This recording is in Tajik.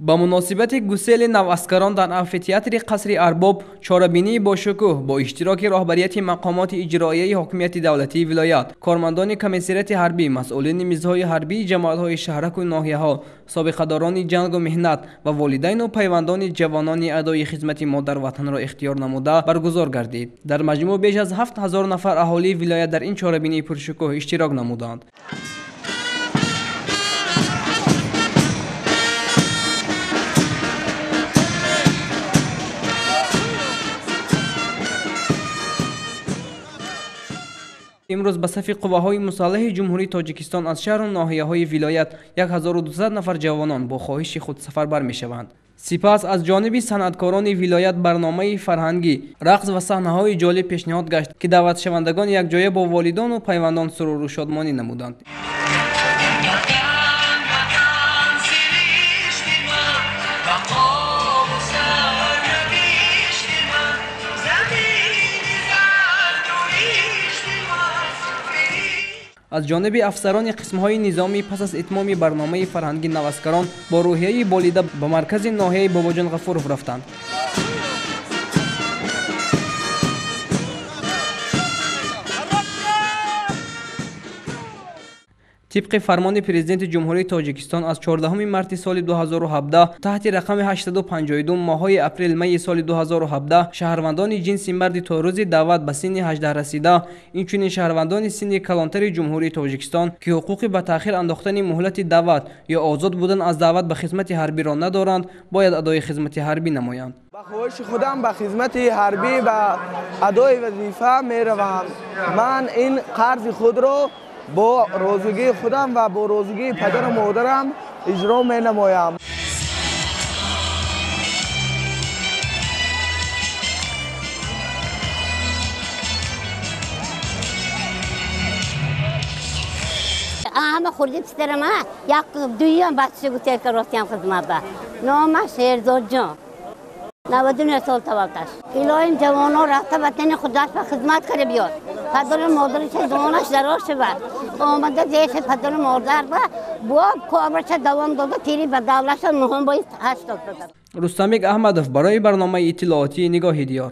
Ба муносибати гусели наваскарон дар амфитеатри қасри Арбоб чорабинии бошукӯҳ бо иштироки роҳбарияти мақомоти иҷроияи ҳокимияти давлатии вилоят, кормандони комиссариати ҳарбӣ, масъулини мизҳои ҳарбии ҷамоатҳои шаҳраку ноҳияҳо, собиқадорони ҷангу меҳнат ва волидайну пайвандони ҷавонони адои хизмати модарватанро ихтиёр намуда баргузор гардид. Дар маҷмӯъ беш аз 7000 нафар аҳолии вилоят дар ин чорабинии пуршукӯҳ иштирок намуданд. Имрӯз ба сафи қувваҳои мусаллаҳи Ҷумҳурии Тоҷикистон аз шаҳру ноҳияҳои вилоят 1200 нафар ҷавонон бо хоҳиши худ сафарбар мешаванд. Сипас аз ҷониби санъаткорони вилоят барномаи фарҳангӣ, рақс ва саҳнаҳои ҷолиб пешниҳод гашт, ки даъватшавандагон якҷоя бо волидону пайвандон суруру шодмонӣ намуданд. Аз ҷониби афсарони қисмҳои низомӣ пас аз итмоми барномаи фарҳангӣ наваскарон бо рӯҳияи болида ба маркази ноҳияи Бобоҷон Ғафуров рафтанд. Тибқи фармони Президенти Ҷумҳурии Тоҷикистон аз 14 марти соли 2017 таҳти рақами 852 моҳҳои апрел-майи соли 2017 шаҳрвандони ҷинси марди то рӯзи даъват ба синни 18 расида, инчунин шаҳрвандони синни калонтари Ҷумҳурии Тоҷикистон, ки ҳуқуқи ба таъхир андохтани муҳлати даъват ё озод будан аз даъват ба хизмати ҳарбиро надоранд, бояд адои хизмати ҳарбӣ намоянд. Ба хоҳиши худам ба хизмати ҳарбӣ ба адои вазифа меравам. Ман ин қарзи худро бо розигии худам ва бо розигии падару модарам иҷро менамоям. Ҳама хурди писарама як дуюм бачаша гусел ростиям хизматба. Номаш Шерзодҷон. 99 сол таваллудаш. Илоҳим ҷавонон рафта ватани худаш ба хизмат карда биёд. Падару модараша ҷонаш дароз шавад. Омада зеша падару модар ба бо кобраша давом дода тири ба давлаша нуҳум бои 80. Рустамбек Аҳмадов барои барномаи иттилоотии Нигоҳи диёр.